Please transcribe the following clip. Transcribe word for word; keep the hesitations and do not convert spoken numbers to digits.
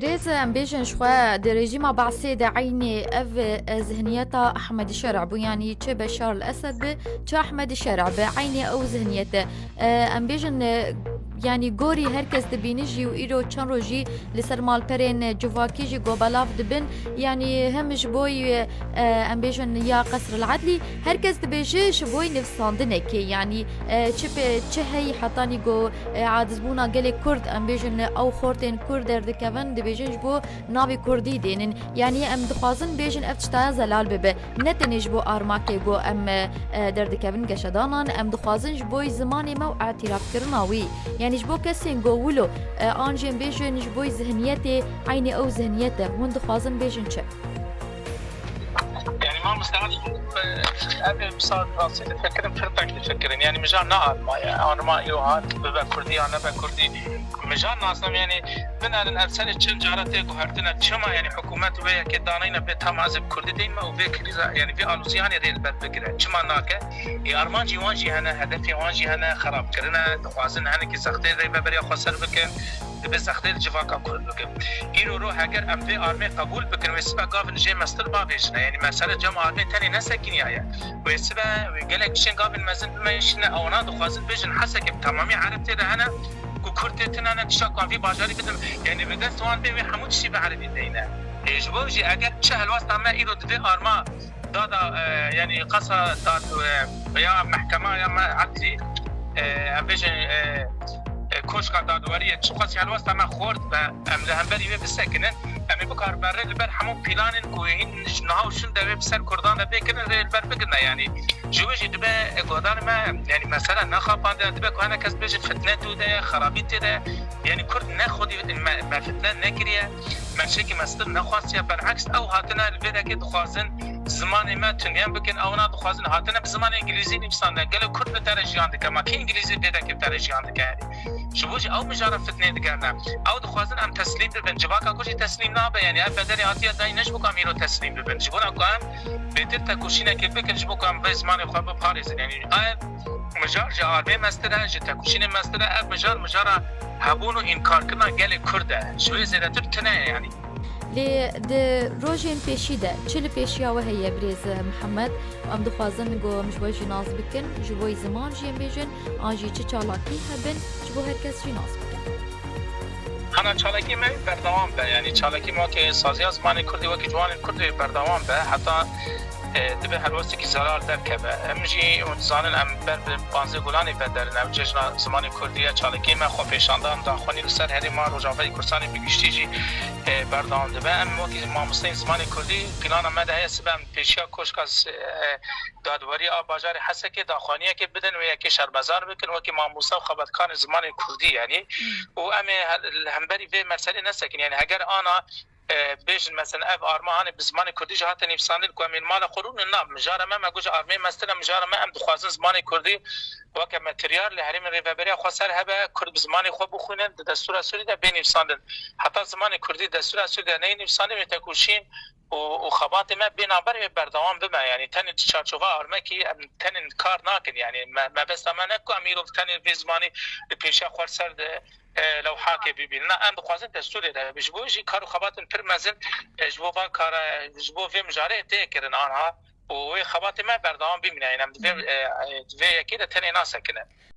Rêz em bêjin ji xwe di rejîma Baasê de eynê ev, e, zihniyeta Ehmedî Şer'a bû, yanî çi Beşar el Esed bi, çi Ehmedî Şer'a bi, eynê ew zihniyete. E, em bêjin, e, yanî gorî her kes dibîni jî û îro çend roj jî li ser malperên civakî jî gobelav dibin. Yanî hem ji bo, e, em bêjin ya Qesr el Edlî, her kes dibêje ji bo nivîsandinekê, yanî, e, çi pê-, çi heyî hetanî ku, e, acizbûna gelê Kurd, em bêjin ew xortên Kurd derdikevin, dibêjin ji bo navê Kurdî dênin. Yanî em dixwazin bêjin ev tiştaya zelal bibe. Ne tenê ji bo armakê ku em, e, e, derdikevin geşedanan, em dixwazin ji bo zimanê me û îtîrafkirina wî. Yanî ji bo kesên ku wilo, e, an jî em bêjin ji bo zihniyetê, eynî ew zihniyet e. Hûn dixwazin bêjin çi? Yani mamoste, ev, ev misal rastî difikirin, pir tek difikirin. Yani mijar ne arma ye. Arma yo hat, bibe Kurdî ya nebe Kurdî. Mijar nasem yani, binerin ev serê çend cara tê guhertine. Çima yani hikûmet wê yekê daneyne bê tam ez ê bi Kurdî deyme û vê krîza, yani vê alozî hanê rê li ber bigire. Çima nake? Ê armancî wan jî hene, hedefê wan jî hene, xerabkirine, dixwazin hinekî zextê rêveberiya xwe ser bikin. Dibe zextê li civaka Kurd bikin. Îro ro heger em vê armê qebûl bikin, wê sibe gavin jê mestir bavêjine. Yanî mesele cem armê tenê nesekiniyaye. Wê sibe wê gelek tiştên gavin mezin bimeşine, ewana dixwazin bêjin Hesekê bi temamî Ereb tê de hene, ku Kurd tê tune ne, tişta ku em vî bajarî bidin. Yanî bi dest wan bê wê hemû tiştî bi Erebî deyne. Ê ji bo jî eger çi helwesta me îro divê arma dada, e, yanî qasa dad, e, ya mehkema ya me edlî, e, em bêjin, e, e, koşka dadweriyê çiqas helwesta me xort be, em li hemberî wê bisekinin, em ê bikarin berê li ber hemû planên ku hîn ji niha û şûnde wê bi ser Kurdan de bê kirin, rê li ber bigirine. Yanî ji wê jî dibe, e, guhdarê me, yanî mesela nexapandine, dibe ku hene kes bêje fitne tê de ye, xerabî tê de ye. Yanî Kurd ne xwedî me, me fitne nekiriye, me şekî mestir nexwastiye. Bereks ew hatine li vê dekê dixwazin zimanê me tuniyen bikin, ew na dixwazin hatine bi zimanê îngilîzî nivîsandin. Gelo Kurd li te re jiyan dike, ma kî îngilîzî vê dekê te re jiyan dike? Yanî ji bo jî ew mijara fitnê digerine. Ew dixwazin em teslîm bibin. Civaka ku jî teslîm nabe, yanî ev bedelê hatiye dayîn ne ji bo ku em îro teslîm bibin. Ji bona ku em bêtir tekoşînekê bikin, ji bo ku em vê zimanê xwe biparêzin. Yanî ev mijar ji armê mestir e, ji tekoşînê mestir e. Ev mijar, mijara hebûn û înkarkirina gelê Kurd e. Ji wê zêdetir tune ye yanî. Lê di rojên pêşî de çi li pêşiya we heye birêz Mihemed? Em dixwazin ku em ji we jî nas bikin, ji bo ziman jî em bêjin, an jî çi çalakî hebin, ji bo her kes jî nas bikin. Hana çalakî me berdewam be, yanî çalakî me wekî saziya zimanê Kurdî, wekî ciwanên Kurdî berdewam be, heta, e, dibe helwestekî zelal derkeve. Em jî hûn dizanin em ber bi panzdeh Gulanê ve derin, ev cejna zimanê Kurdî ye, çalakî me xwepêşandan, daxuyanî li ser herêma Rojavayê Kurdistanê bi giştî jî, e, berdewam dibe. Em wekî mamosteyên zimanê Kurdî plana me de heye sibe em pêşiya koşka s-, e, dadwerî a bajarê Hesekê daxuyaniyekê bidin, wê yekê şermezar bikin, wekî mamoste û xebatkarên zimanê Kurdî yanî. Û em ê he-, li hemberî vê meselê nesekin. Yanî heger ana, e, bêjin mesela ev arma hanê bi zimanê Kurdî jî hate nivîsandin ku em ê li mala xwe rûnin, na, mijara me, me got ji armê mestir e, mijara me em dixwazin zimanê Kurdî weke materyal li herêmên rêveberiya xweser hebe, Kurd bi zimanê xwe bixwînin, di destûra Sûrî de bê nivîsandin. Heta zimanê Kurdî destûra Sûrî de neyê nivîsandin, wê tekoşîn û, û xebatê me bê navber, wê berdewam bibe. Yanî tenê di çarçova armekî em tenê kar nakin. Yanî me, mebesta me ne ku em îro tenê vê zimanî li pêşiya xwe ser de, e, lewhakê bibînin. Na, em dixwazin destûrê de. Ji bo jî kar û xebatên pir mezin, e, ji bo van kara, ji bo vê mijarê tê kirin anha û wê xebatê me berdewam bimîne. Yanî em di vê, e, e, di vê yekê de tenê nasekinin.